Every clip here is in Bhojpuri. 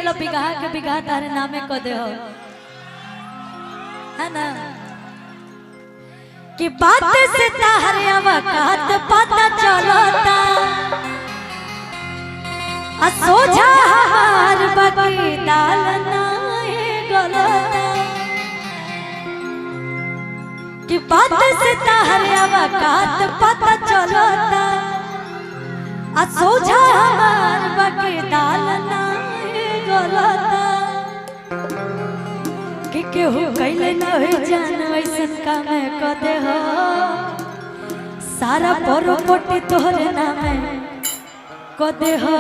चलो बिगहा के बिगहा तारे नामे को दे हो, है ना? कि बात से ताहरे अवकात पता चलता, आ सोझा हमार बाकी दाल नाए गलता। कि बात से ताहरे अवकात पता चलता, आ सोझा हमार बाकी दाल नाए गलता। कि केहू कैले न हो जान ऐसन काम क दे हो, सारा परोपटी तोहरे नामे क दे हो।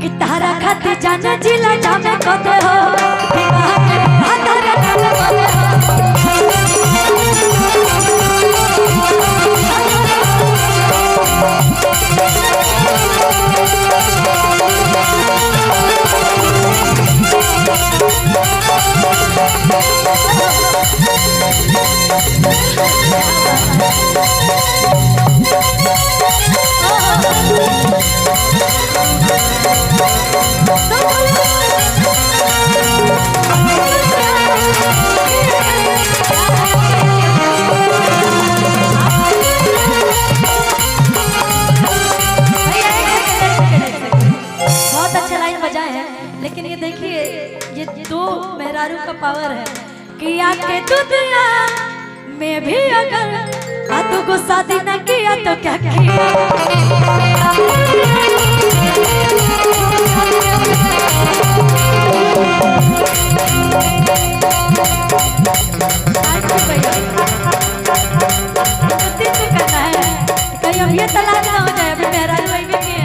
कि तारा खातिर जान जिला जामे क दे हो, विवाह के तारा नामे क दे हो। बहुत अच्छा लाइन बजाए हैं, लेकिन ये देखिए ये दो मेहरारू का पावर है कि आके दुनिया में भी अगर आतू को शादी न किया तो क्या किया। करना है कहीं अब ये तलाक ना हो जाए, अभी मेहरारू वही भी है।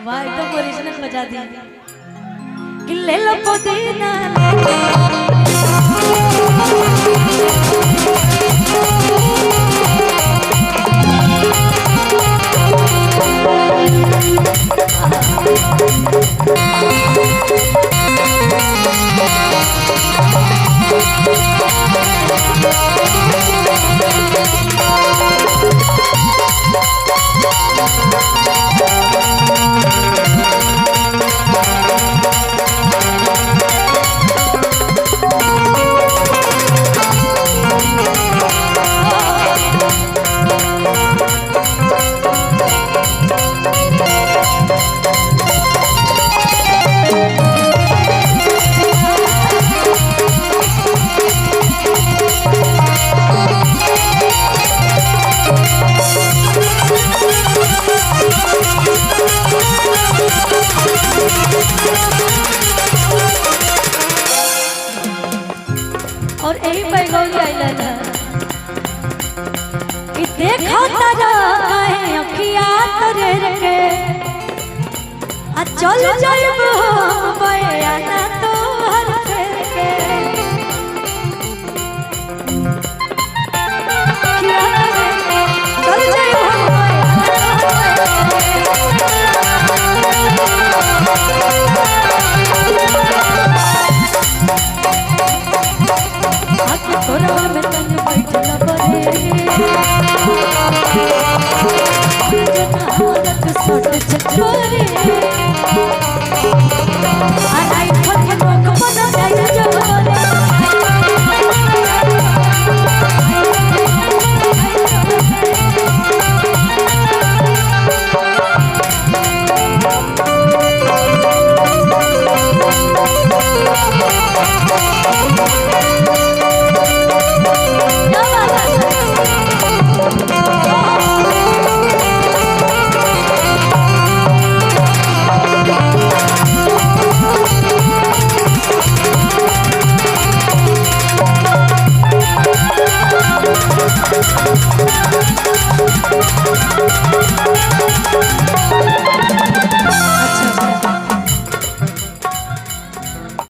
वाह एकदम ओरिजिनल बजा दी। कि ले लो पुदीना और यही पैगौरी आइल है कि देखो तारा काहे अखिया तोरे के, आ चल जाइब हम बयाना तोहर फेर के। अखिया तोरे के, चल जाइब हम बयाना तोहर फेर के। आके कोरवा में तन बैठल बरे, जनारत सट छपरे।